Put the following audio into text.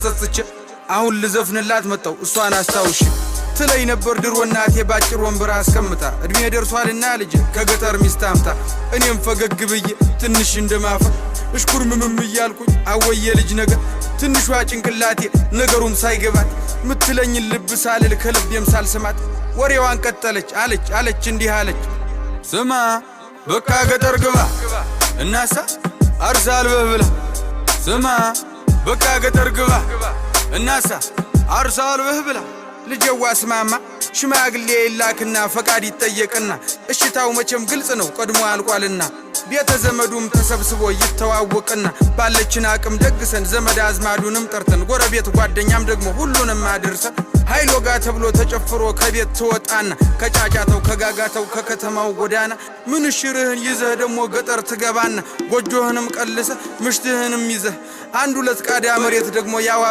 ጸጽቼ አሁን ልዘፍንላት መጣው እሷን አስታውሽ። ትለኝ ነበር ድሮ እናቴ ባጭር ወንበር አስቀምጣ፣ እድሜ ደርሷልና ልጅ ከገጠር ሚስት አምጣ። እኔም ፈገግ ብዬ ትንሽ እንደማፈር እሽኩርምምም እያልኩኝ አወየ ልጅ ነገር፣ ትንሿ ጭንቅላቴ ነገሩም ሳይገባት ምትለኝን ልብ ሳልል ከልቤም ሳልስማት ወሬዋን ቀጠለች። አለች አለች እንዲህ አለች፣ ስማ በቃ ገጠር ግባ እናሳ አርሳ አልበህ ብላ። ስማ በቃ ገጠር ግባ እናሳ አርሳ አልበህ ብላ። ልጀዋ ስማማ፣ ሽማግሌ ይላክና ፈቃድ ይጠየቅና እሽታው መቼም ግልጽ ነው ቀድሞ አልቋልና ቤተ ዘመዱም ተሰብስቦ ይተዋወቅና ባለችን አቅም ደግሰን ዘመድ አዝማዱንም ጠርተን ጎረቤት ጓደኛም ደግሞ ሁሉንም አድርሰን ኃይል ወጋ ተብሎ ተጨፍሮ ከቤት ትወጣና ከጫጫተው ከጋጋተው ከከተማው ጎዳና ምንሽርህን ይዘህ ደግሞ ገጠር ትገባና ጎጆህንም ቀልሰህ ምሽትህንም ይዘህ አንድ ሁለት ቃዳ መሬት ደግሞ ያዋ